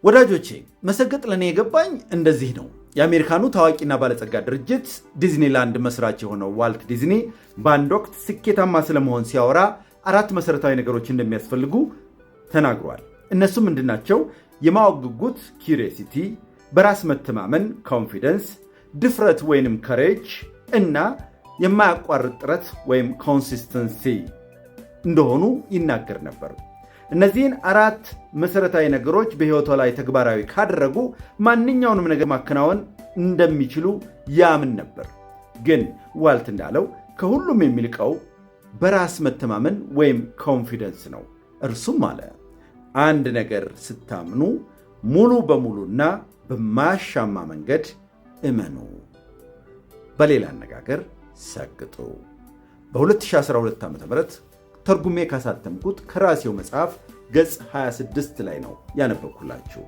ወዳጆቼ፣ መሰገጥ ለእኔ የገባኝ እንደዚህ ነው። የአሜሪካኑ ታዋቂና ባለጸጋ ድርጅት ዲዝኒላንድ መስራች የሆነው ዋልት ዲዝኒ በአንድ ወቅት ስኬታማ ስለመሆን ሲያወራ አራት መሰረታዊ ነገሮች እንደሚያስፈልጉ ተናግሯል። እነሱም ምንድናቸው? የማወቅ ጉጉት curiosity፣ በራስ መተማመን confidence፣ ድፍረት ወይንም courage እና የማያቋርጥ ጥረት ወይም consistency እንደሆኑ ይናገር ነበር። እነዚህን አራት መሰረታዊ ነገሮች በሕይወቷ ላይ ተግባራዊ ካደረጉ ማንኛውንም ነገር ማከናወን እንደሚችሉ ያምን ነበር። ግን ዋልት እንዳለው ከሁሉም የሚልቀው በራስ መተማመን ወይም confidence ነው። እርሱም አለ፣ አንድ ነገር ስታምኑ ሙሉ በሙሉና በማያሻማ መንገድ እመኑ። በሌላ አነጋገር ሰግጡ። በ2012 ዓ ም ተርጉሜ ካሳተምኩት ከራሴው መጽሐፍ ገጽ 26 ላይ ነው ያነበብኩላችሁ።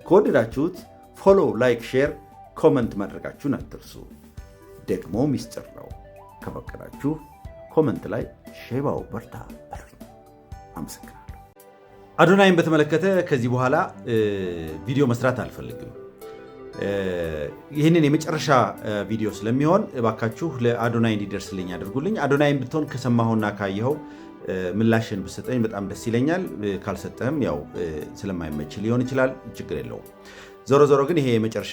ከወደዳችሁት follow፣ like፣ share፣ comment ማድረጋችሁን አትርሱ። ደግሞ ሚስጥር ነው። ከፈቀዳችሁ comment ላይ ሼባው በርታ በሉኝ። አመሰግናለሁ። አዶናይን በተመለከተ ከዚህ በኋላ ቪዲዮ መስራት አልፈልግም። ይህንን የመጨረሻ ቪዲዮ ስለሚሆን እባካችሁ ለአዶናይ እንዲደርስልኝ አድርጉልኝ። አዶናይን ብትሆን ከሰማኸውና ካየኸው ምላሽን ብሰጠኝ በጣም ደስ ይለኛል። ካልሰጠህም ያው ስለማይመች ሊሆን ይችላል፣ ችግር የለውም። ዞሮ ዞሮ ግን ይሄ የመጨረሻ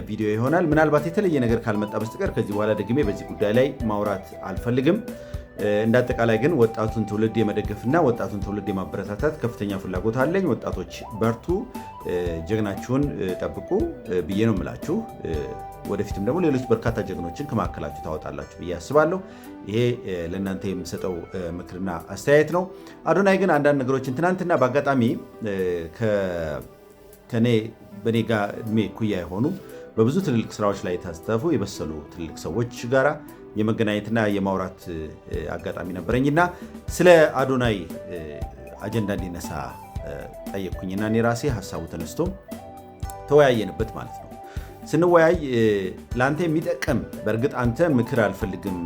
ቪዲዮ ይሆናል። ምናልባት የተለየ ነገር ካልመጣ በስተቀር ከዚህ በኋላ ደግሜ በዚህ ጉዳይ ላይ ማውራት አልፈልግም። እንደ አጠቃላይ ግን ወጣቱን ትውልድ የመደገፍና ወጣቱን ትውልድ የማበረታታት ከፍተኛ ፍላጎት አለኝ። ወጣቶች በርቱ፣ ጀግናችሁን ጠብቁ ብዬ ነው የምላችሁ። ወደፊትም ደግሞ ሌሎች በርካታ ጀግኖችን ከመካከላችሁ ታወጣላችሁ ብዬ አስባለሁ። ይሄ ለእናንተ የምሰጠው ምክርና አስተያየት ነው። አዶናይ ግን አንዳንድ ነገሮችን ትናንትና በአጋጣሚ ከኔ በኔ ጋር እድሜ እኩያ የሆኑ፣ በብዙ ትልልቅ ስራዎች ላይ የተሳተፉ፣ የበሰሉ ትልልቅ ሰዎች ጋራ የመገናኘትና የማውራት አጋጣሚ ነበረኝና ስለ አዶናይ አጀንዳ እንዲነሳ ጠየቅኩኝና እኔ ራሴ ሀሳቡ ተነስቶ ተወያየንበት ማለት ነው። ስንወያይ ለአንተ የሚጠቅም፣ በእርግጥ አንተ ምክር አልፈልግም፣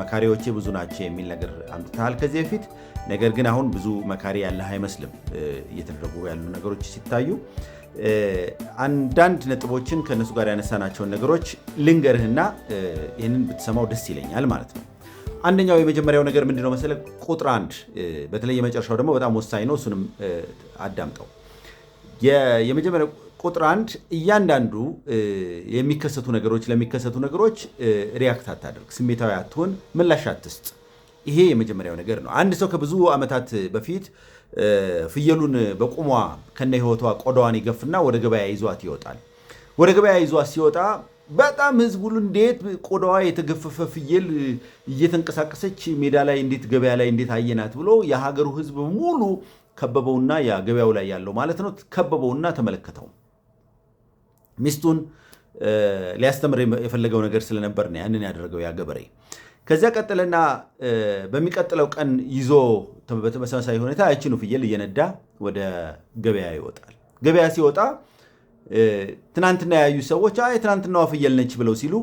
መካሪዎቼ ብዙ ናቸው የሚል ነገር አምጥተሃል ከዚህ በፊት። ነገር ግን አሁን ብዙ መካሪ ያለህ አይመስልም እየተደረጉ ያሉ ነገሮች ሲታዩ። አንዳንድ ነጥቦችን ከእነሱ ጋር ያነሳናቸውን ነገሮች ልንገርህና ይህንን ብትሰማው ደስ ይለኛል ማለት ነው። አንደኛው የመጀመሪያው ነገር ምንድነው መሰለህ? ቁጥር አንድ፣ በተለይ የመጨረሻው ደግሞ በጣም ወሳኝ ነው። እሱንም አዳምጠው። የመጀመሪያው ቁጥር አንድ፣ እያንዳንዱ የሚከሰቱ ነገሮች ለሚከሰቱ ነገሮች react አታደርግ፣ ስሜታዊ አትሆን፣ ምላሽ አትስጥ። ይሄ የመጀመሪያው ነገር ነው። አንድ ሰው ከብዙ ዓመታት በፊት ፍየሉን በቁሟ ከነ ሕይወቷ ቆዳዋን ይገፍና ወደ ገበያ ይዟት ይወጣል። ወደ ገበያ ይዟት ሲወጣ በጣም ህዝብ ሁሉ እንዴት ቆዳዋ የተገፈፈ ፍየል እየተንቀሳቀሰች ሜዳ ላይ፣ እንዴት ገበያ ላይ እንዴት አየናት ብሎ የሀገሩ ህዝብ ሙሉ ከበበውና፣ ያ ገበያው ላይ ያለው ማለት ነው፣ ከበበውና ተመለከተው። ሚስቱን ሊያስተምር የፈለገው ነገር ስለነበር ነው ያንን ያደረገው ያ ገበሬ። ከዚያ ቀጠለና በሚቀጥለው ቀን ይዞ በተመሳሳይ ሁኔታ ያችኑ ፍየል እየነዳ ወደ ገበያ ይወጣል። ገበያ ሲወጣ ትናንትና ያዩ ሰዎች አይ ትናንትናዋ ፍየል ነች ብለው ሲሉ፣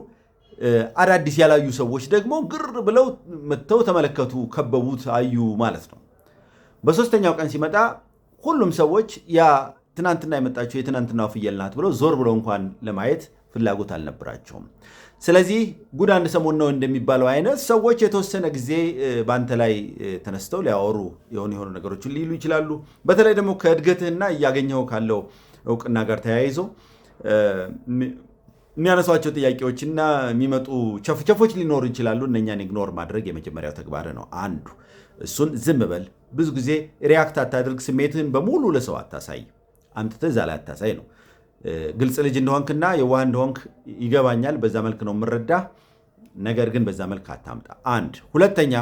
አዳዲስ ያላዩ ሰዎች ደግሞ ግር ብለው መጥተው ተመለከቱ፣ ከበቡት፣ አዩ ማለት ነው። በሶስተኛው ቀን ሲመጣ ሁሉም ሰዎች ያ ትናንትና የመጣችው የትናንትናዋ ፍየል ናት ብለው ዞር ብለው እንኳን ለማየት ፍላጎት አልነበራቸውም። ስለዚህ ጉድ አንድ ሰሞን ነው እንደሚባለው አይነት ሰዎች የተወሰነ ጊዜ በአንተ ላይ ተነስተው ሊያወሩ፣ የሆኑ የሆኑ ነገሮችን ሊሉ ይችላሉ። በተለይ ደግሞ ከእድገትህና እያገኘኸው ካለው እውቅና ጋር ተያይዞ የሚያነሷቸው ጥያቄዎችና የሚመጡ ቸፍቸፎች ሊኖሩ ይችላሉ። እነኛን ignore ማድረግ የመጀመሪያው ተግባር ነው አንዱ። እሱን ዝም በል። ብዙ ጊዜ react አታድርግ። ስሜትህን በሙሉ ለሰው አታሳይ። አምጥተህ እዛ ላይ አታሳይ ነው። ግልጽ ልጅ እንደሆንክና የዋህ እንደሆንክ ይገባኛል። በዛ መልክ ነው የምረዳ። ነገር ግን በዛ መልክ አታምጣ። አንድ። ሁለተኛ፣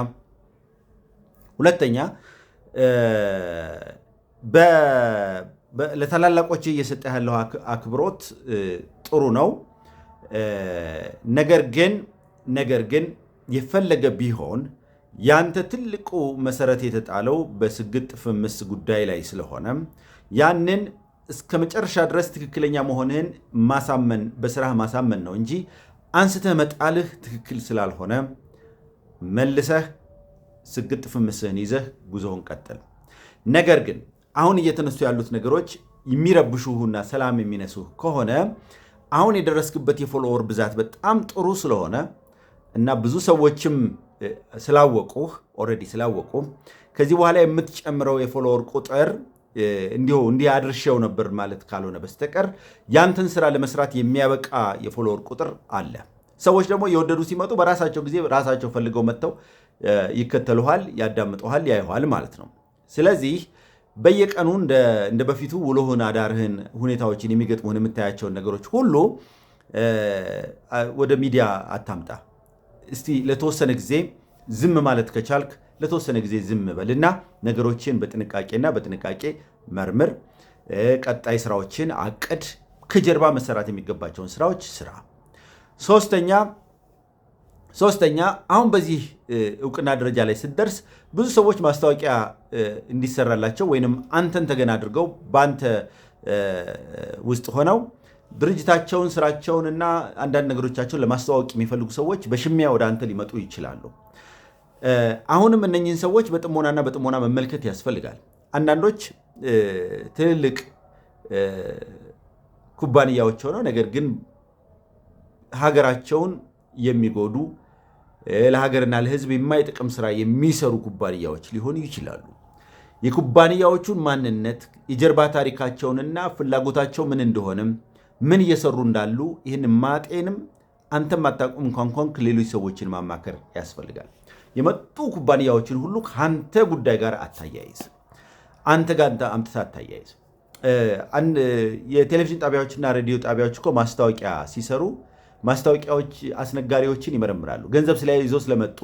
ለታላላቆች እየሰጠህ ያለው አክብሮት ጥሩ ነው። ነገር ግን የፈለገ ቢሆን ያንተ ትልቁ መሰረት የተጣለው በስግጥ ፍምስ ጉዳይ ላይ ስለሆነ ያንን እስከ መጨረሻ ድረስ ትክክለኛ መሆንህን ማሳመን፣ በስራህ ማሳመን ነው እንጂ አንስተህ መጣልህ ትክክል ስላልሆነ መልሰህ ስግጥ ፍምስህን ይዘህ ጉዞውን ቀጥል። ነገር ግን አሁን እየተነሱ ያሉት ነገሮች የሚረብሹህና ሰላም የሚነሱህ ከሆነ፣ አሁን የደረስክበት የ follower ብዛት በጣም ጥሩ ስለሆነ እና ብዙ ሰዎችም ስላወቁህ፣ already ስላወቁህ፣ ከዚህ በኋላ የምትጨምረው የ follower ቁጥር እንዲሁ እንዲህ አድርሼው ነበር ማለት ካልሆነ በስተቀር ያንተን ስራ ለመስራት የሚያበቃ የ follower ቁጥር አለ። ሰዎች ደግሞ እየወደዱ ሲመጡ በራሳቸው ጊዜ ራሳቸው ፈልገው መጥተው ይከተሉሃል፣ ያዳምጡሃል፣ ያዩሃል ማለት ነው። ስለዚህ በየቀኑ እንደ በፊቱ ውሎህን፣ አዳርህን፣ ሁኔታዎችን፣ የሚገጥሙህን የምታያቸውን ነገሮች ሁሉ ወደ ሚዲያ አታምጣ። እስቲ ለተወሰነ ጊዜ ዝም ማለት ከቻልክ ለተወሰነ ጊዜ ዝም በልና ነገሮችን በጥንቃቄና በጥንቃቄ መርምር። ቀጣይ ስራዎችን አቅድ። ከጀርባ መሰራት የሚገባቸውን ስራዎች ስራ። ሶስተኛ፣ አሁን በዚህ እውቅና ደረጃ ላይ ስትደርስ ብዙ ሰዎች ማስታወቂያ እንዲሰራላቸው ወይንም አንተን ተገን አድርገው በአንተ ውስጥ ሆነው ድርጅታቸውን፣ ስራቸውን እና አንዳንድ ነገሮቻቸውን ለማስተዋወቅ የሚፈልጉ ሰዎች በሽሚያ ወደ አንተ ሊመጡ ይችላሉ። አሁንም እነኝህን ሰዎች በጥሞናና በጥሞና መመልከት ያስፈልጋል። አንዳንዶች ትልልቅ ኩባንያዎች ሆነው ነገር ግን ሀገራቸውን የሚጎዱ፣ ለሀገርና ለሕዝብ የማይጠቅም ስራ የሚሰሩ ኩባንያዎች ሊሆኑ ይችላሉ። የኩባንያዎቹን ማንነት፣ የጀርባ ታሪካቸውንና ፍላጎታቸው ምን እንደሆነም፣ ምን እየሰሩ እንዳሉ ይህን ማጤንም አንተም አታውቅም እንኳን ከሆንክ ሌሎች ሰዎችን ማማከር ያስፈልጋል። የመጡ ኩባንያዎችን ሁሉ ከአንተ ጉዳይ ጋር አታያይዝ። አንተ ጋር አምጥተህ አታያይዝ። የቴሌቪዥን ጣቢያዎችና ሬዲዮ ጣቢያዎች እኮ ማስታወቂያ ሲሰሩ ማስታወቂያዎች አስነጋሪዎችን ይመረምራሉ። ገንዘብ ይዘው ስለመጡ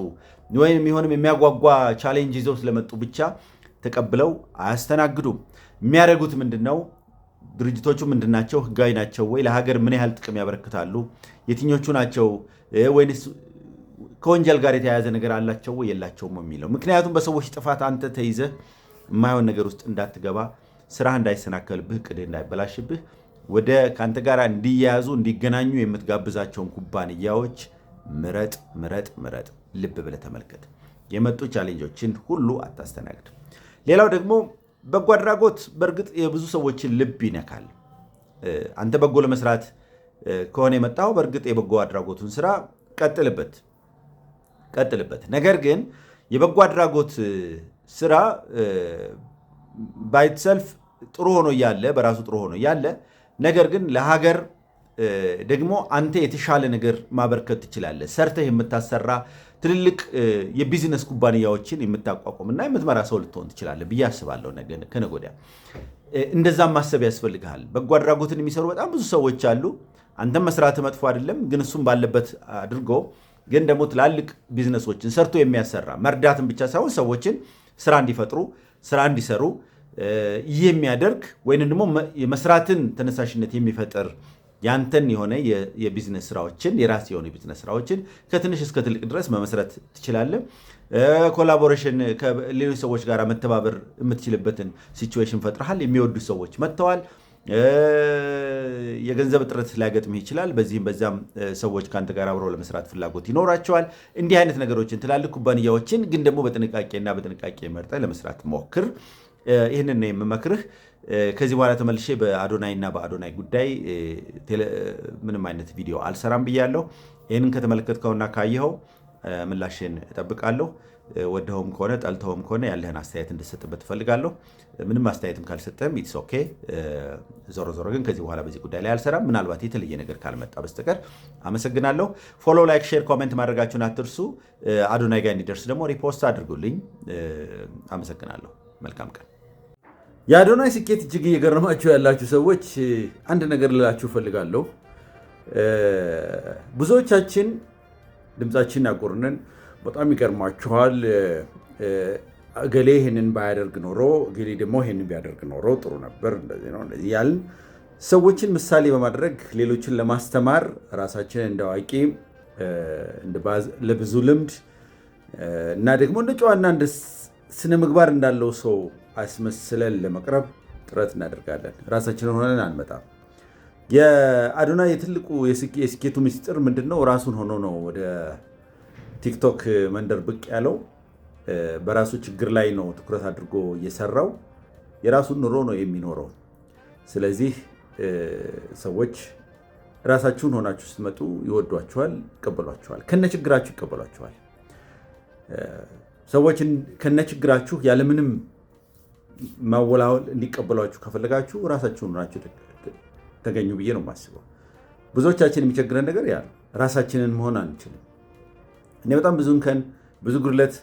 ወይም የሆነም የሚያጓጓ challenge ይዘው ስለመጡ ብቻ ተቀብለው አያስተናግዱም። የሚያደርጉት ምንድን ነው? ድርጅቶቹ ምንድን ናቸው? ህጋዊ ናቸው ወይ? ለሀገር ምን ያህል ጥቅም ያበረክታሉ? የትኞቹ ናቸው? ወይንስ ከወንጀል ጋር የተያያዘ ነገር አላቸው ወይ የላቸውም የሚለው። ምክንያቱም በሰዎች ጥፋት አንተ ተይዘህ የማይሆን ነገር ውስጥ እንዳትገባ፣ ስራህ እንዳይሰናከልብህ፣ እቅድህ እንዳይበላሽብህ ወደ ከአንተ ጋር እንዲያያዙ፣ እንዲገናኙ የምትጋብዛቸውን ኩባንያዎች ምረጥ፣ ምረጥ፣ ምረጥ። ልብ ብለህ ተመልከት። የመጡ challenge ኦችን ሁሉ አታስተናግድ። ሌላው ደግሞ በጎ አድራጎት በእርግጥ የብዙ ሰዎችን ልብ ይነካል። አንተ በጎ ለመስራት ከሆነ የመጣው በእርግጥ የበጎ አድራጎቱን ስራ ቀጥልበት፣ ቀጥልበት። ነገር ግን የበጎ አድራጎት ስራ by itself ጥሩ ሆኖ እያለ፣ በራሱ ጥሩ ሆኖ እያለ፣ ነገር ግን ለሀገር ደግሞ አንተ የተሻለ ነገር ማበርከት ትችላለህ። ሰርተህ የምታሰራ፣ ትልልቅ የቢዝነስ ኩባንያዎችን የምታቋቁም እና የምትመራ ሰው ልትሆን ትችላለህ ብዬ አስባለሁ። ነገ ከነገ ወዲያ እንደዛም ማሰብ ያስፈልግሃል። በጎ አድራጎትን የሚሰሩ በጣም ብዙ ሰዎች አሉ። አንተም መስራት መጥፎ አይደለም፣ ግን እሱም ባለበት አድርጎ ግን ደግሞ ትላልቅ ቢዝነሶችን ሰርቶ የሚያሰራ፣ መርዳትን ብቻ ሳይሆን ሰዎችን ስራ እንዲፈጥሩ፣ ስራ እንዲሰሩ የሚያደርግ ወይንም ደግሞ የመስራትን ተነሳሽነት የሚፈጥር ያንተን የሆነ የቢዝነስ ስራዎችን፣ የራስ የሆነ የቢዝነስ ስራዎችን ከትንሽ እስከ ትልቅ ድረስ መመስረት ትችላለህ። Collaboration ከሌሎች ሰዎች ጋር መተባበር የምትችልበትን situation ፈጥረሃል። የሚወዱ ሰዎች መጥተዋል። የገንዘብ እጥረት ሊያገጥምህ ይችላል። በዚህም በዛም ሰዎች ከአንተ ጋር አብረው ለመስራት ፍላጎት ይኖራቸዋል። እንዲህ አይነት ነገሮችን፣ ትላልቅ ኩባንያዎችን ግን ደግሞ በጥንቃቄና በጥንቃቄ መርጠህ ለመስራት ሞክር። ይህንን ነው የምመክርህ። ከዚህ በኋላ ተመልሼ በአዶናይ እና በአዶናይ ጉዳይ ምንም አይነት ቪዲዮ አልሰራም ብያለሁ። ይህንን ከተመለከትከውና ካየኸው ምላሽን እጠብቃለሁ። ወደኸውም ከሆነ ጠልተውም ከሆነ ያለህን አስተያየት እንድትሰጥበት እፈልጋለሁ። ምንም አስተያየትም ካልሰጠህም it's okay። ዞሮ ዞሮ ግን ከዚህ በኋላ በዚህ ጉዳይ ላይ አልሰራም፣ ምናልባት የተለየ ነገር ካልመጣ በስተቀር። አመሰግናለሁ። Follow፣ like፣ share፣ comment ማድረጋችሁን አትርሱ። አዶናይ ጋር እንዲደርስ ደግሞ repost አድርጉልኝ። አመሰግናለሁ። መልካም ቀን። የአዶናይ ስኬት እጅግ እየገረማችሁ ያላችሁ ሰዎች አንድ ነገር ልላችሁ እፈልጋለሁ። ብዙዎቻችን ድምፃችንን አጎርነን በጣም ይገርማችኋል፣ እገሌ ይህንን ባያደርግ ኖሮ፣ እገሌ ደግሞ ይህንን ቢያደርግ ኖሮ ጥሩ ነበር፣ እንደዚህ ነው እንደዚህ ያልን ሰዎችን ምሳሌ በማድረግ ሌሎችን ለማስተማር ራሳችንን እንደ አዋቂ፣ ለብዙ ልምድ እና ደግሞ እንደ ጨዋና እንደ ስነ ምግባር እንዳለው ሰው አስመስለን ለመቅረብ ጥረት እናደርጋለን። ራሳችንን ሆነን አንመጣም። የአዶናይ የትልቁ የስኬቱ ምስጢር ምንድን ነው? ራሱን ሆኖ ነው ወደ ቲክቶክ መንደር ብቅ ያለው። በራሱ ችግር ላይ ነው ትኩረት አድርጎ እየሰራው። የራሱን ኑሮ ነው የሚኖረው። ስለዚህ ሰዎች ራሳችሁን ሆናችሁ ስትመጡ ይወዷችኋል፣ ይቀበሏችኋል፣ ከነችግራችሁ ይቀበሏችኋል። ሰዎች ከነችግራችሁ ያለምንም ማወላወል እንዲቀበሏችሁ ከፈለጋችሁ ራሳችሁን ሆናችሁ ተገኙ ብዬ ነው የማስበው። ብዙዎቻችን የሚቸግረን ነገር ያ ነው። ራሳችንን መሆን አንችልም። እኔ በጣም ብዙ እንከን፣ ብዙ ጉድለት፣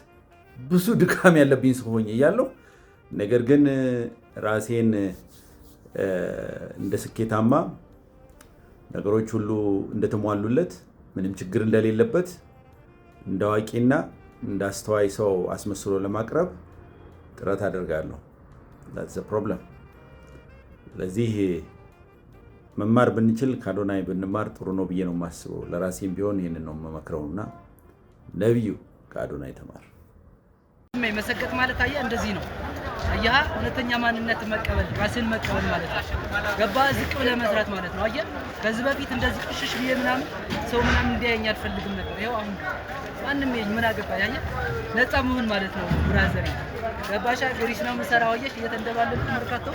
ብዙ ድካም ያለብኝ ሰው ሆኜ እያለሁ ነገር ግን ራሴን እንደ ስኬታማ፣ ነገሮች ሁሉ እንደተሟሉለት፣ ምንም ችግር እንደሌለበት፣ እንደ አዋቂና እንደ አስተዋይ ሰው አስመስሎ ለማቅረብ ጥረት አደርጋለሁ። That's the problem። ስለዚህ መማር ብንችል ከአዶናይ ብንማር ጥሩ ነው ብዬ ነው የማስበው። ለራሴም ቢሆን ይህንን ነው የምመክረውና ነቢዩ ከአዶናይ ተማር። መሰገጥ ማለት አየህ እንደዚህ ነው። አየህ፣ እውነተኛ ማንነት መቀበል፣ ራስን መቀበል ማለት ነው። ገባህ? ዝቅ ብለህ መስራት ማለት ነው። አየህ፣ ከዚህ በፊት እንደዚህ ቅሽሽ ብዬ ምናምን ሰው ምናምን እንዲያየኝ አልፈልግም ነበር። ይኸው አሁን ማንም ይኸኝ ምን አገባኝ። አየህ፣ ነፃ መሆን ማለት ነው brother። ገባሻ? ግሪስ ነው የምሰራው። አየሽ፣ እየተንደባለልኩ መርካቶ።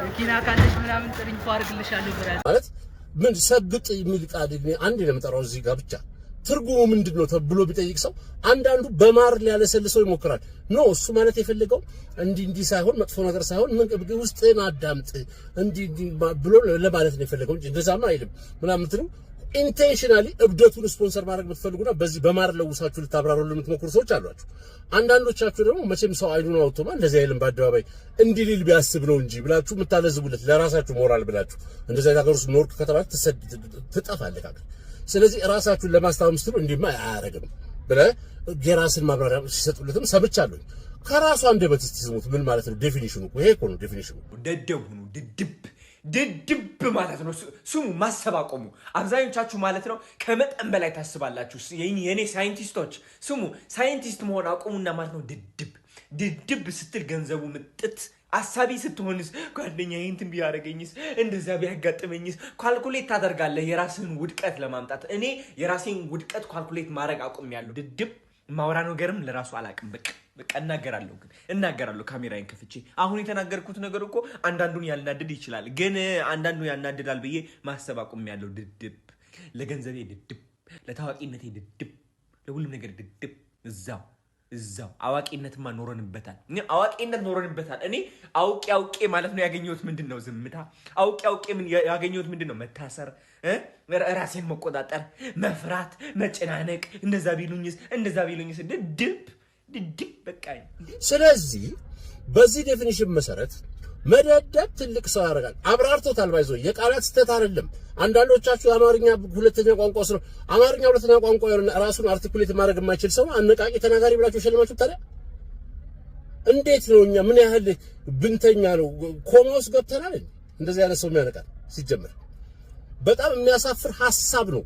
መኪና ካለሽ ምናምን ጥሪኝ፣ ፏ አድርግልሻለሁ brother። ማለት ምን ሰግጥ የሚል ቃል እኔ አንድ ለምጠራው እዚህ ጋር ብቻ ትርጉሙ ምንድን ነው ተብሎ ቢጠይቅ ሰው አንዳንዱ በማር ሊያለሰልሰው ይሞክራል። No፣ እሱ ማለት የፈለገው እንዲህ እንዲህ ሳይሆን፣ መጥፎ ነገር ሳይሆን ምን ውስጥን አዳምጥ እንዲህ እንዲህ ብሎ ለማለት ነው የፈለገው እንጂ እንደዛማ አይልም ምናምን የምትሉ፣ intentionally እብደቱን ስፖንሰር ማድረግ የምትፈልጉና በዚህ በማር ለውሳችሁ ልታብራሩ የምትሞክሩ ሰዎች አሏችሁ። አንዳንዶቻችሁ ደግሞ መቼም ሰው አይኑን አውጥቶማ እንደዚህ አይልም በአደባባይ፣ እንዲህ ሊል ቢያስብ ነው እንጂ ብላችሁ የምታለዝቡለት፣ ለራሳችሁ ሞራል ብላችሁ፣ እንደዚህ አይነት ሀገር ውስጥ ኖርክ ከተባለ ትጠፋለህ ከሀገር። ስለዚህ ራሳችሁን ለማስታመም ስትሉ እንዲህማ አያረግም ብለህ የራስን ማብራሪያ ሲሰጡለትም ሰምቻለሁ። ከራሱ አንደበት እስቲ ስሙት። ምን ማለት ነው definition ኑ? ይሄ እኮ ነው definition ኑ። ደደብ ሁኑ። ድድብ ድድብ ማለት ነው። ስሙ፣ ማሰብ አቆሙ። አብዛኞቻችሁ ማለት ነው ከመጠን በላይ ታስባላችሁ። የኔ ሳይንቲስቶች ስሙ፣ ሳይንቲስት መሆን አቁሙና ማለት ነው ድድብ ድድብ ስትል ገንዘቡ ምጥት። አሳቢ ስትሆንስ፣ ጓደኛዬ እንትን ቢያደርገኝስ፣ እንደዚያ ቢያጋጥመኝስ፣ calculate ታደርጋለህ የራስህን ውድቀት ለማምጣት። እኔ የራሴን ውድቀት calculate ማድረግ አቁሜያለሁ። ድድብ ማውራ ነገርም ለራሱ አላቅም። በቃ በቃ እናገራለሁ፣ ግን እናገራለሁ ካሜራዬን ከፍቼ። አሁን የተናገርኩት ነገር እኮ አንዳንዱን ያናድድ ይችላል፣ ግን አንዳንዱ ያናድዳል ብዬ ማሰብ አቁሜያለሁ። ድድብ ለገንዘቤ ድድብ፣ ለታዋቂነቴ ድድብ፣ ለሁሉም ነገር ድድብ። እዛው እዛው አዋቂነትማ ኖረንበታል። እኛ አዋቂነት ኖረንበታል። እኔ አውቄ አውቄ ማለት ነው ያገኘሁት ምንድን ነው? ዝምታ። አውቄ አውቄ ምን ያገኘሁት ምንድን ነው? መታሰር፣ ራሴን መቆጣጠር፣ መፍራት፣ መጨናነቅ። እንደዛ ቢሉኝስ፣ እንደዛ ቢሉኝስ? ድድብ ድድብ በቃ። ስለዚህ በዚህ definition መሰረት መደደብ ትልቅ ሰው ያደርጋል። አብራርቶታል። By the way፣ የቃላት ስህተት አይደለም። አንዳንዶቻችሁ የአማርኛ ሁለተኛ ቋንቋ ስለ አማርኛ ሁለተኛ ቋንቋ የሆነ ራሱን articulate ማድረግ የማይችል ሰው አነቃቂ ተናጋሪ ብላችሁ ሸልማችሁ፣ ታዲያ እንዴት ነው? እኛ ምን ያህል ብንተኛ ነው? ኮማ ውስጥ ገብተናል። እንደዚህ አይነት ሰው የሚያነቃል ሲጀምር በጣም የሚያሳፍር ሐሳብ ነው።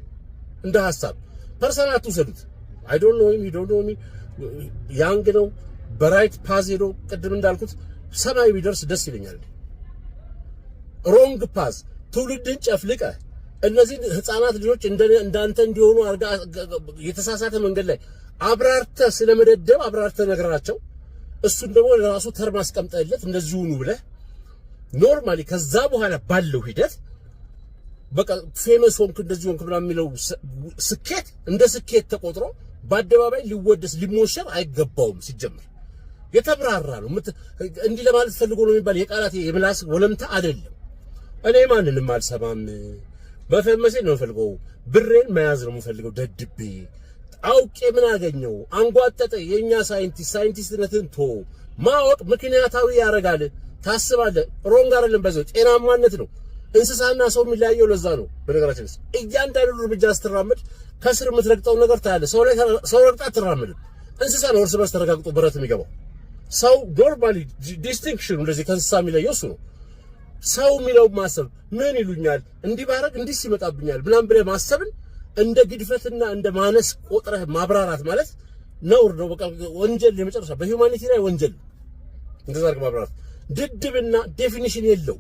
እንደ ሐሳብ personal አትውሰዱት። I don't know him, don't know me። Young ነው። በ right path ሄዶ ቅድም እንዳልኩት ሰማይ ቢደርስ ደስ ይለኛል። Wrong path ትውልድን ጨፍልቀ እነዚህን ህፃናት ልጆች እንዳንተ እንዲሆኑ አርጋ የተሳሳተ መንገድ ላይ አብራርተ ስለመደደብ አብራርተ ነግራቸው፣ እሱን ደግሞ ለራሱ term አስቀምጠለት እንደዚሁ ሁኑ ብለህ normally ከዛ በኋላ ባለው ሂደት በቃ famous ሆንክ፣ እንደዚህ ሆንክ ምናምን የሚለው ስኬት እንደ ስኬት ተቆጥሮ በአደባባይ ሊወደስ ሊሞሸር አይገባውም። ሲጀምር የተብራራ ነው። እንዲህ ለማለት ፈልጎ ነው የሚባል የቃላት የምላስ ወለምታ አይደለም። እኔ ማንንም አልሰማም። መፈመሴ ነው የምፈልገው። ብሬን መያዝ ነው የምፈልገው። ደድቤ አውቄ ምን አገኘው? አንጓጠጠ። የኛ ሳይንቲስት ሳይንቲስትነትን ቶ ማወቅ ምክንያታዊ ያደርጋል። ታስባለህ። Wrong አይደለም። በዛው ጤናማነት ነው። እንስሳና ሰው የሚለያየው ለዛ ነው። በነገራችን ላይ እያንዳንዱ እርምጃ ስትራመድ ከስር የምትረግጠው ነገር ታያለህ። ሰው ላይ ሰው ረግጣ አትራመድም። እንስሳ ነው እርስ በርስ ተረጋግጦ በረት የሚገባው። ሰው normally distinction ኑ እንደዚህ ከእንስሳ የሚለየው እሱ ነው። ሰው የሚለው ማሰብ፣ ምን ይሉኛል፣ እንዲህ ባረግ እንዲህ ይመጣብኛል ምናምን ብለህ ማሰብን እንደ ግድፈትና እንደ ማነስ ቆጥረህ ማብራራት ማለት ነውር ነው። በቃ ወንጀል፣ የመጨረሻ በ humanity ላይ ወንጀል ነው። እንደዛ አድርገህ ማብራራት ድድብና definition የለው።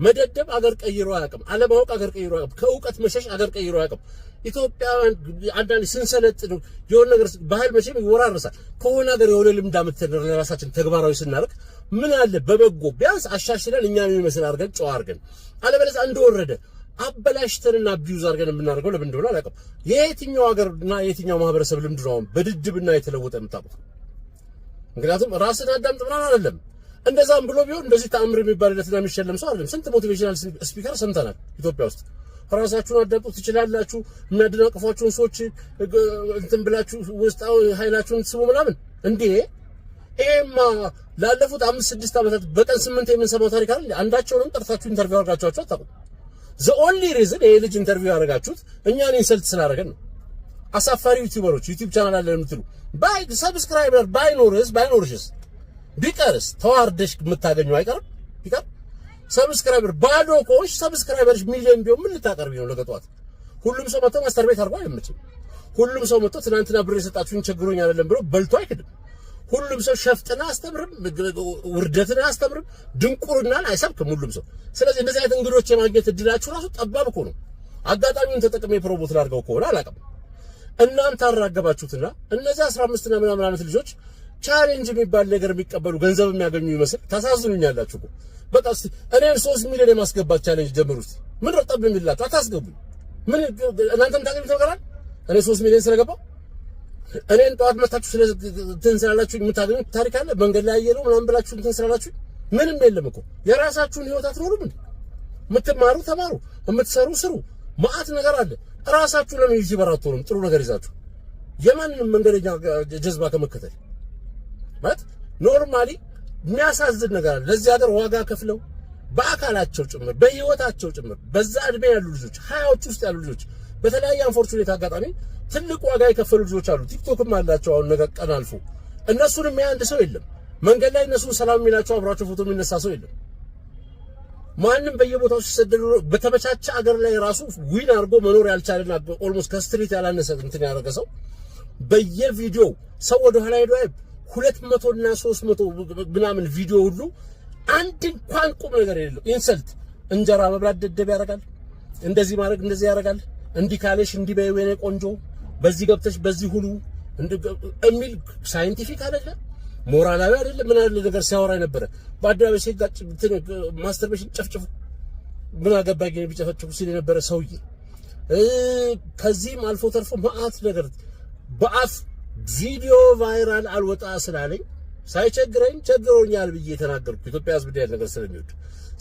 መደደብ አገር ቀይሮ አያውቅም። አለማወቅ አገር ቀይሮ አያውቅም። ከእውቀት መሸሽ አገር ቀይሮ አያውቅም። ኢትዮጵያውያን አንዳንድ ስንሰለጥን የሆነ ነገር ባህል መቼም ይወራረሳል። ከሆነ ሀገር የሆነ ልምድ አምጥተን ለራሳችን ተግባራዊ ስናደርግ ምን አለ በበጎ ቢያንስ አሻሽለን እኛን የሚመስል አድርገን፣ ጨዋ አድርገን፣ አለበለዚያ እንደወረደ አበላሽተንና abuse አድርገን የምናደርገው ለምን እንደሆነ አላውቅም። የየትኛው ሀገርና የየትኛው ማህበረሰብ ልምድ ነው አሁን በድድብና የተለወጠ የምታውቁት? ምክንያቱም ራስን አዳምጥ ምናምን አይደለም። እንደዛም ብሎ ቢሆን እንደዚህ ተአምር የሚባልለትና የሚሸለም ሰው አይደለም። ስንት motivational speaker ሰምተናል ኢትዮጵያ ውስጥ። ራሳችሁን አዳምጡ ትችላላችሁ፣ የሚያደናቅፏችሁን ሰዎች እንትን ብላችሁ ውስጣዊ ኃይላችሁን ስቡ ምናምን። እንዴ፣ ይሄማ ላለፉት 5-6 ዓመታት በቀን 8 የምንሰማው ታሪክ አይደል? አንዳቸውንም ጠርታችሁ interview አድርጋችኋቸው አታውቁም። The only reason ይሄ ልጅ interview ያደረጋችሁት እኛን insult ስላደረገን ነው። አሳፋሪ YouTuber ኦች፣ YouTube channel አለን የምትሉ ባይ subscriber ባይኖርስ፣ ባይኖርሽስ፣ ቢቀርስ ተዋርደሽ የምታገኙ አይቀርም። ቢቀር subscriber ባዶ ከሆንሽ፣ subscriber ሽ ሚሊዮን ቢሆን ምን ልታቀርቢ ነው? ነገ ጠዋት ሁሉም ሰው መጥቶ masturbate አድርጎ አይመችም። ሁሉም ሰው መጥቶ ትናንትና ብር የሰጣችሁኝ ቸግሮኝ አይደለም ብሎ በልቶ አይክድም። ሁሉም ሰው ሸፍጥን አያስተምርም፣ ውርደትን አያስተምርም፣ ድንቁርናን አይሰብክም ሁሉም ሰው። ስለዚህ እንደዚህ አይነት እንግዶች የማግኘት እድላችሁ ራሱ ጠባብ እኮ ነው። አጋጣሚውን ተጠቅሜ promote ላድርገው ከሆነ አላውቅም። እናንተ አራገባችሁትና እነዚህ 15 እና ምናምን ዓመት ልጆች challenge የሚባል ነገር የሚቀበሉ፣ ገንዘብ የሚያገኙ ይመስል ታሳዝኑኛላችሁ እኮ። በቃ እስቲ እኔን 3 ሚሊዮን የማስገባት challenge ጀምሩ እስቲ። ምን ነው ጠብ የሚላችሁ? አታስገቡኝ። ምን እናንተም ታገኙት ነገር አለ? እኔ 3 ሚሊዮን ስለገባው እኔን ጠዋት መታችሁ ስለ እንትን ስላላችሁ የምታገኙት ታሪክ አለ? መንገድ ላይ ያየነው ምናምን ብላችሁ እንትን ስላላችሁ ምንም የለም እኮ። የራሳችሁን ህይወት አትኖሩም እንዴ? የምትማሩ ተማሩ፣ የምትሰሩ ስሩ። መዓት ነገር አለ። ራሳችሁ ለምን YouTuber አትሆኑም? ጥሩ ነገር ይዛችሁ የማንንም መንገደኛ ጀዝባ ከመከተል። ማለት normally የሚያሳዝን ነገር አለ። ለዚህ ሀገር ዋጋ ከፍለው በአካላቸው ጭምር፣ በህይወታቸው ጭምር፣ በዛ እድሜ ያሉ ልጆች፣ 20ዎች ውስጥ ያሉ ልጆች፣ በተለያየ unfortunate አጋጣሚ ትልቅ ዋጋ የከፈሉ ልጆች አሉ። TikTok ም አላቸው። አሁን ነገ ቀን አልፎ እነሱን የሚያይ አንድ ሰው የለም። መንገድ ላይ እነሱን ሰላም የሚላቸው፣ አብሯቸው ፎቶ የሚነሳ ሰው የለም። ማንም በየቦታው ሲሰደዱ፣ በተመቻቸ አገር ላይ ራሱ win አድርጎ መኖር ያልቻለና almost ከ street ያላነሰ እንትን ያደረገ ሰው በየቪዲዮው ሰው ወደ ኋላ ሄዶ 200 እና 300 ምናምን ቪዲዮ ሁሉ አንድ እንኳን ቁም ነገር የሌለው insult፣ እንጀራ መብላት ደደብ ያደርጋል፣ እንደዚህ ማድረግ እንደዚህ ያደርጋል፣ እንዲህ ካለሽ እንዲህ በይው የኔ ቆንጆ፣ በዚህ ገብተሽ በዚህ ሁሉ የሚል scientific አይደለም፣ ሞራላዊ አይደለም፣ ምን አይደለ ነገር ሲያወራ የነበረ፣ በአደባባይ ሲጋጭ masturbation ጨፍጭፉ፣ ምን አገባኝ ቢጨፈጭፉ ሲል የነበረ ሰውዬ፣ ከዚህም አልፎ ተርፎ መዓት ነገር በአፍ ቪዲዮ viral አልወጣ ስላለኝ ሳይቸግረኝ ቸግሮኛል ብዬ የተናገርኩ፣ ኢትዮጵያ ሕዝብ እንዲህ ነገር ስለሚወድ፣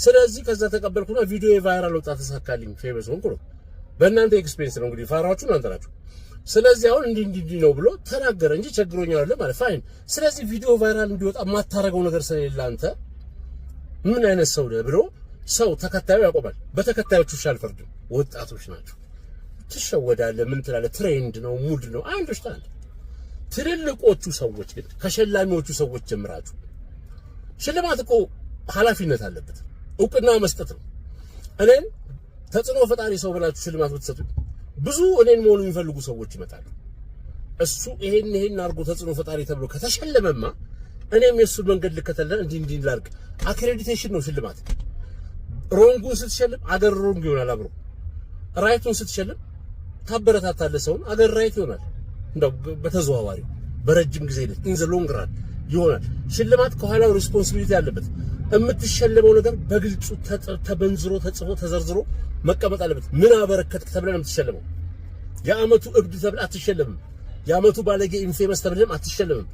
ስለዚህ ከዛ ተቀበልኩና ቪዲዮ viral ወጣ፣ ተሳካልኝ፣ famous ሆንኩ ነው። በእናንተ expense ነው እንግዲህ፣ ፋራዎቹ እናንተ ናችሁ። ስለዚህ አሁን እንዲህ እንዲህ እንዲህ ነው ብሎ ተናገረ እንጂ ቸግሮኛል አለ ማለት fine። ስለዚህ ቪዲዮ viral እንዲወጣ የማታረገው ነገር ስለሌለ አንተ ምን አይነት ሰው ነህ ብሎ ሰው ተከታዩ ያቆማል። በተከታዮቹ አልፈርድም፣ ወጣቶች ናቸው። ትሸወዳለህ፣ ምን ትላለህ? Trend ነው፣ mood ነው። I understand። ትልልቆቹ ሰዎች ግን ከሸላሚዎቹ ሰዎች ጀምራችሁ፣ ሽልማት እኮ ኃላፊነት አለበት፣ እውቅና መስጠት ነው። እኔን ተጽዕኖ ፈጣሪ ሰው ብላችሁ ሽልማት ብትሰጡኝ ብዙ እኔን መሆኑ የሚፈልጉ ሰዎች ይመጣሉ። እሱ ይሄን ይሄን አድርጎ ተጽዕኖ ፈጣሪ ተብሎ ከተሸለመማ እኔም የእሱን መንገድ ልከተልና እንዲህ እንዲህ ላድርግ። Accreditation ነው ሽልማት። Wrong ኡን ስትሸልም አገር wrong ይሆናል አብሮ። Right ኡን ስትሸልም ታበረታታለህ ሰውን፣ አገር right ይሆናል። እንደው በተዘዋዋሪ በረጅም ጊዜ ሂደት in the long run ይሆናል። ሽልማት ከኋላው responsibility አለበት። የምትሸለመው ነገር በግልጹ ተበንዝሮ፣ ተጽፎ፣ ተዘርዝሮ መቀመጥ አለበት። ምን አበረከትክ ተብለህ ነው የምትሸለመው። የአመቱ እብድ ተብለህ አትሸለምም። የአመቱ ባለጌ infamous ተብለህም አትሸለምም።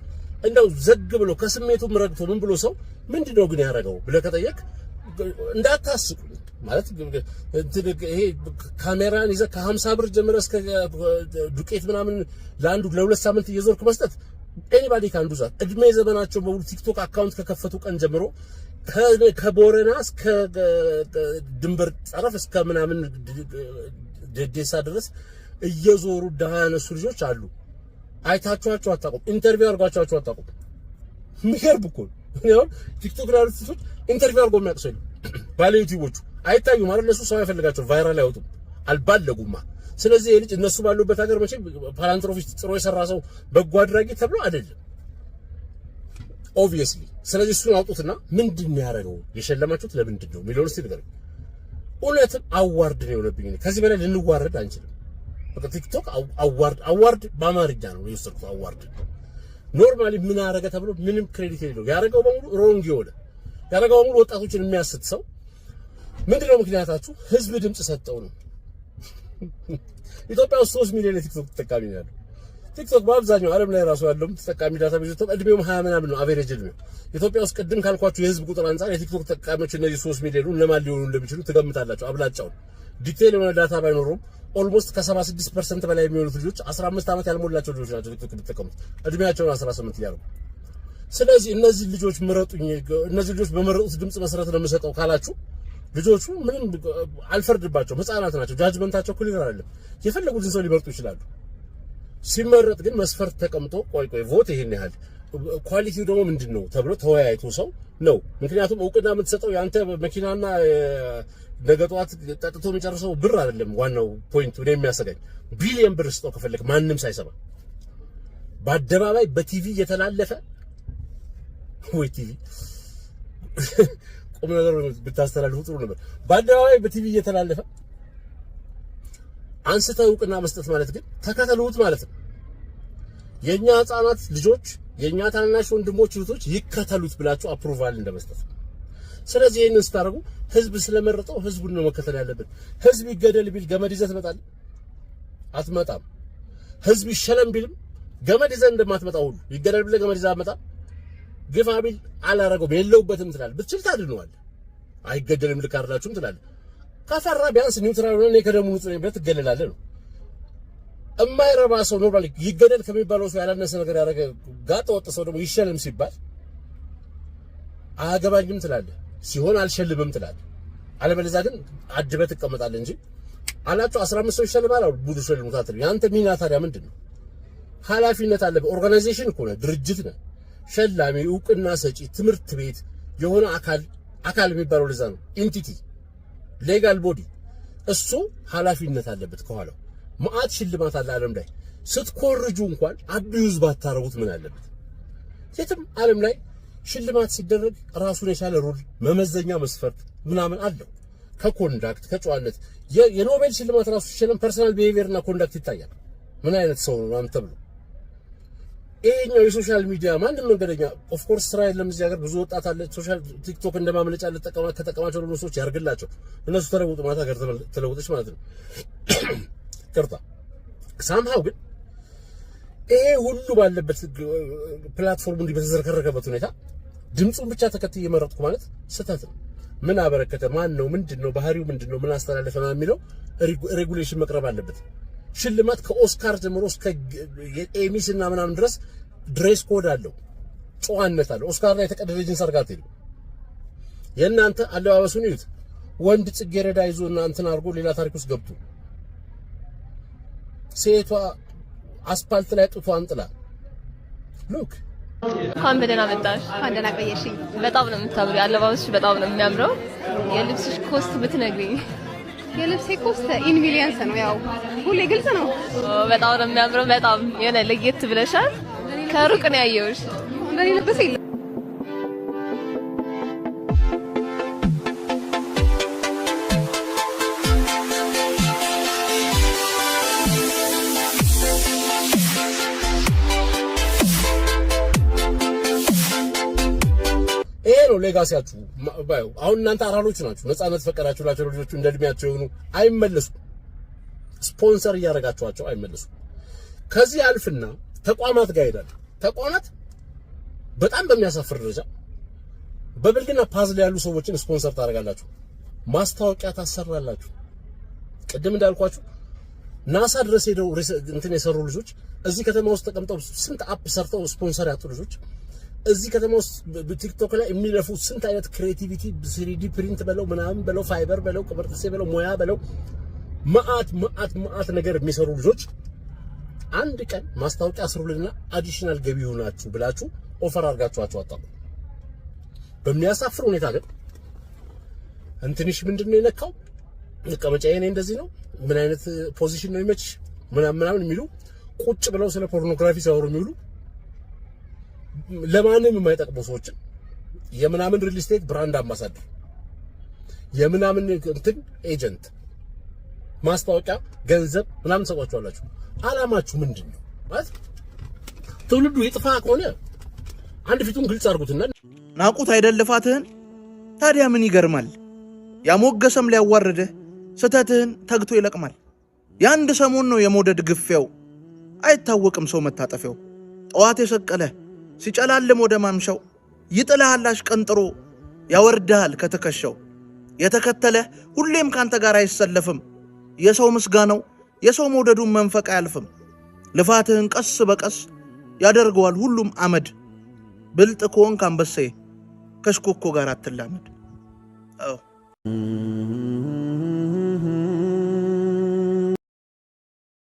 እንደው ዘግ ብሎ ከስሜቱም ረግቶ ምን ብሎ ሰው ምንድነው ግን ያደረገው ብለህ ከጠየቅ እንዳታስቁ ማለት ይሄ ካሜራን ይዘህ ከ50 ብር ጀምረህ እስከ ዱቄት ምናምን ለአንዱ ለ2 ሳምንት እየዞርክ መስጠት anybody can do that። እድሜ ዘመናቸው በሙሉ TikTok account ከከፈቱ ቀን ጀምሮ ከቦረና እስከ ድንበር ጠረፍ እስከ ምናምን ደዴሳ ድረስ እየዞሩ ድሃ ያነሱ ልጆች አሉ። አይታችኋቸው አታውቁም። Interview አድርጓቸው አታውቁም። የሚገርም እኮ ነው። አሁን TikTok ላይ ያሉት ልጆች interview አድርጎ የሚያውቅ ሰው የለም። ባለ YouTube ኦቹ አይታዩም ማለት እነሱ ሰው አይፈልጋቸውም፣ viral አይወጡም፣ አልባለጉማ። ስለዚህ ይህ ልጅ እነሱ ባሉበት ሀገር መቼም philanthropist፣ ጥሩ የሰራ ሰው፣ በጎ አድራጊ ተብሎ አይደለም obviously። ስለዚህ እሱን አውጡትና ምንድን ነው ያደረገው፣ የሸለማችሁት ለምንድን ነው የሚለውን እስቲ ንገሩኝ። እውነትም award ነው የሆነብኝ። ከዚህ በላይ ልንዋረድ አንችልም። በቃ TikTok award፣ award በአማርኛ ነው የወሰድኩት። Award normally ምን አረገ ተብሎ ምንም credit የሌለው፣ ያደረገው በሙሉ wrong የሆነ ያደረገው በሙሉ ወጣቶችን የሚያስት ሰው ምንድነው ምክንያታችሁ? ህዝብ ድምፅ ሰጠው ነው። ኢትዮጵያ ውስጥ 3 ሚሊዮን የቲክቶክ ተጠቃሚ ነው ያለው። ቲክቶክ በአብዛኛው ዓለም ላይ ራሱ ያለው ተጠቃሚ database እድሜውም 20 ምናምን ነው average እድሜው። ኢትዮጵያ ውስጥ ቅድም ካልኳችሁ የህዝብ ቁጥር አንጻር የቲክቶክ ተጠቃሚዎች እነዚህ 3 ሚሊዮኑ እነማን ሊሆኑ እንደሚችሉ ትገምታላችሁ። አብላጫውን detail የሆነ data ባይኖረውም almost ከ76% በላይ የሚሆኑት ልጆች 15 ዓመት ያልሞላቸው ልጆች ናቸው ቲክቶክ የሚጠቀሙት፣ እድሜያቸውን 18 እያደረጉ። ስለዚህ እነዚህ ልጆች ምረጡኝ፣ እነዚህ ልጆች በመረጡት ድምፅ መሰረት ነው የምሰጠው ካላችሁ ልጆቹ ምንም አልፈርድባቸውም፣ ህፃናት ናቸው። Judgment ኣቸው clear አይደለም። የፈለጉትን ሰው ሊመርጡ ይችላሉ። ሲመረጥ ግን መስፈርት ተቀምጦ ቆይ ቆይ vote ይሄን ያህል quality ው ደግሞ ምንድን ነው ተብሎ ተወያይቶ ሰው ነው። ምክንያቱም እውቅና የምትሰጠው የአንተ መኪናና ነገ ጠዋት ጠጥቶ የሚጨርሰው ብር አይደለም። ዋናው point ኡ እኔ የሚያሰጋኝ ቢሊየን ብር ስጠው ከፈለክ ማንም ሳይሰማ በአደባባይ በቲቪ እየተላለፈ፣ ወይ ቲቪ ቁም ነገር ብታስተላልፉ ጥሩ ነበር። በአደባባይ በቲቪ እየተላለፈ አንስተው እውቅና መስጠት ማለት ግን ተከተሉት ማለት ነው። የኛ ህፃናት ልጆች፣ የኛ ታናናሽ ወንድሞች እህቶች ይከተሉት ብላችሁ approval እንደመስጠት። ስለዚህ ይህንን ስታደርጉ ህዝብ ስለመረጠው ህዝቡን ነው መከተል ያለብን። ህዝብ ይገደል ቢል ገመድ ይዘህ ትመጣለህ? አትመጣም። ህዝብ ይሸለም ቢልም ገመድ ይዘህ እንደማትመጣ ሁሉ ይገደል ብለህ ገመድ ይዘህ አትመጣም። ግፋ ቢል አላረገውም የለውበትም ትላለህ። ብትችል ታድነዋለህ። አይገደልም ልክ አይደላችሁም ትላለህ። ከፈራ ቢያንስ neutral ሆነ እኔ ከደሙ ንጹህ ነኝ ብለህ ትገለላለህ ነው። እማይረባ ሰው normally ይገደል ከሚባለው ሰው ያላነሰ ነገር ያደረገ ጋጠ ወጥ ሰው ደግሞ ይሸለም ሲባል አያገባኝም ትላለህ። ሲሆን አልሸልምም ትላለህ። አለበለዚያ ግን አድበህ ትቀመጣለህ እንጂ አላቸው 15 ሰው ይሸልማል አሉ ቡድን ሸልሙት አትልም። ያንተ ሚና ታዲያ ምንድን ነው? ኃላፊነት አለብህ። Organization እኮ ነህ፣ ድርጅት ነህ። ሸላሚ፣ እውቅና ሰጪ፣ ትምህርት ቤት የሆነ አካል፣ አካል የሚባለው ለዛ ነው። Entity፣ legal body፣ እሱ ኃላፊነት አለበት ከኋላው። መዓት ሽልማት አለ ዓለም ላይ። ስትኮርጁ እንኳን abuse ባታረጉት ምን አለበት? የትም ዓለም ላይ ሽልማት ሲደረግ ራሱን የቻለ rule፣ መመዘኛ መስፈርት ምናምን አለው። ከ conduct፣ ከጨዋነት፣ የኖቤል ሽልማት ራሱ ሲሸለም personal behavior እና conduct ይታያል። ምን አይነት ሰው ነው ምናምን ተብሎ። ይሄኛው የ social media ማንም መንገደኛ፣ of course ስራ የለም እዚህ ሀገር፣ ብዙ ወጣት አለ። Social ቲክቶክ እንደማምለጫ ከተጠቀማቸው ደግሞ ሰዎች ያርግላቸው። እነሱ ተለውጡ ማለት ሀገር ተለውጠች ማለት ነው። ይቅርታ፣ somehow ግን ይሄ ሁሉ ባለበት platform ኡ እንዲህ በተዝረከረከበት ሁኔታ ድምፁን ብቻ ተከትዬ መረጥኩ ማለት ስህተት ነው። ምን አበረከተ፣ ማን ነው፣ ምንድን ነው፣ ባህሪው ምንድን ነው፣ ምን አስተላለፈ የሚለው regulation መቅረብ አለበት። ሽልማት ከኦስካር ጀምሮ እስከ የኤሚስ እና ምናምን ድረስ dress code አለው፣ ጨዋነት አለው። ኦስካር ላይ የተቀደደ ጂንስ አድርጋ አትሄድም። የእናንተ አለባበሱን እዩት። ወንድ ጽጌረዳ ይዞ እና እንትን አድርጎ ሌላ ታሪክ ውስጥ ገብቶ፣ ሴቷ አስፓልት ላይ ጡቷን ጥላ፣ look። እንኳን በደህና መጣሽ። እንኳን ደህና ቆየሽኝ። በጣም ነው የምታምሪው። አለባበስሽ በጣም ነው የሚያምረው። የልብስሽ cost ብትነግሪኝ። የልብሴ cost in millions ነው። ያው ሁሌ ግልጽ ነው። በጣም ነው የሚያምረው። በጣም የሆነ ለየት ብለሻል። ከሩቅ ነው ያየሁሽ። እንደኔ ለበሰ የለም። ይሄ ነው legacy ያችሁ። ባዩ አሁን እናንተ አራዶች ናችሁ። ነፃነት ፈቀዳችሁላቸው ልጆቹ እንደ እድሜያቸው የሆኑ አይመለሱም። ስፖንሰር እያደረጋችኋቸው አይመለሱም። ከዚህ አልፍና ተቋማት ጋር ይሄዳል። ተቋማት በጣም በሚያሳፍር ደረጃ በብልግና path ላይ ያሉ ሰዎችን ስፖንሰር ታደርጋላችሁ፣ ማስታወቂያ ታሰራላችሁ። ቅድም እንዳልኳችሁ ናሳ ድረስ ሄደው እንትን የሰሩ ልጆች፣ እዚህ ከተማ ውስጥ ተቀምጠው ስንት app ሰርተው ስፖንሰር ያጡ ልጆች፣ እዚህ ከተማ ውስጥ ቲክቶክ ላይ የሚለፉ ስንት አይነት creativity 3D print በለው ምናምን በለው ፋይበር በለው ቅብርጥሴ በለው ሙያ በለው መአት መአት መአት ነገር የሚሰሩ ልጆች አንድ ቀን ማስታወቂያ ስሩልንና additional ገቢ ይሁናችሁ ብላችሁ offer አድርጋችኋቸው አታውቁም። በሚያሳፍር ሁኔታ ግን እንትንሽ ምንድን ነው የነካው፣ መቀመጫዬ እኔ እንደዚህ ነው፣ ምን አይነት position ነው የሚመችሽ ምናምን ምናምን የሚሉ፣ ቁጭ ብለው ስለ ፖርኖግራፊ ሲያወሩ የሚውሉ፣ ለማንም የማይጠቅሙ ሰዎችን የምናምን real estate brand ambassador፣ የምናምን እንትን agent፣ ማስታወቂያ ገንዘብ ምናምን ሰጧቸዋላችሁ። አላማችሁ ምንድን ነው? ማለት ትውልዱ ይጥፋ ከሆነ አንድ ፊቱን ግልጽ አድርጉትና ናቁት አይደል ልፋትህን? ታዲያ ምን ይገርማል? ያሞገሰም ሊያዋርድህ ስተትህን ተግቶ ይለቅማል። የአንድ ሰሞን ነው የመውደድ ግፊያው፣ አይታወቅም ሰው መታጠፊያው። ጠዋት የሰቀለ ሲጨላልም ወደ ማምሻው ይጥልሃል አሽቀንጥሮ ያወርድሃል ከትከሻው። የተከተለ ሁሌም ካንተ ጋር አይሰለፍም። የሰው ምስጋናው የሰው መውደዱን መንፈቅ አያልፍም። ልፋትህን ቀስ በቀስ ያደርገዋል ሁሉም አመድ። ብልጥ ከሆንክ አንበሳዬ ከሽኮኮ ጋር አትላመድ። አዎ።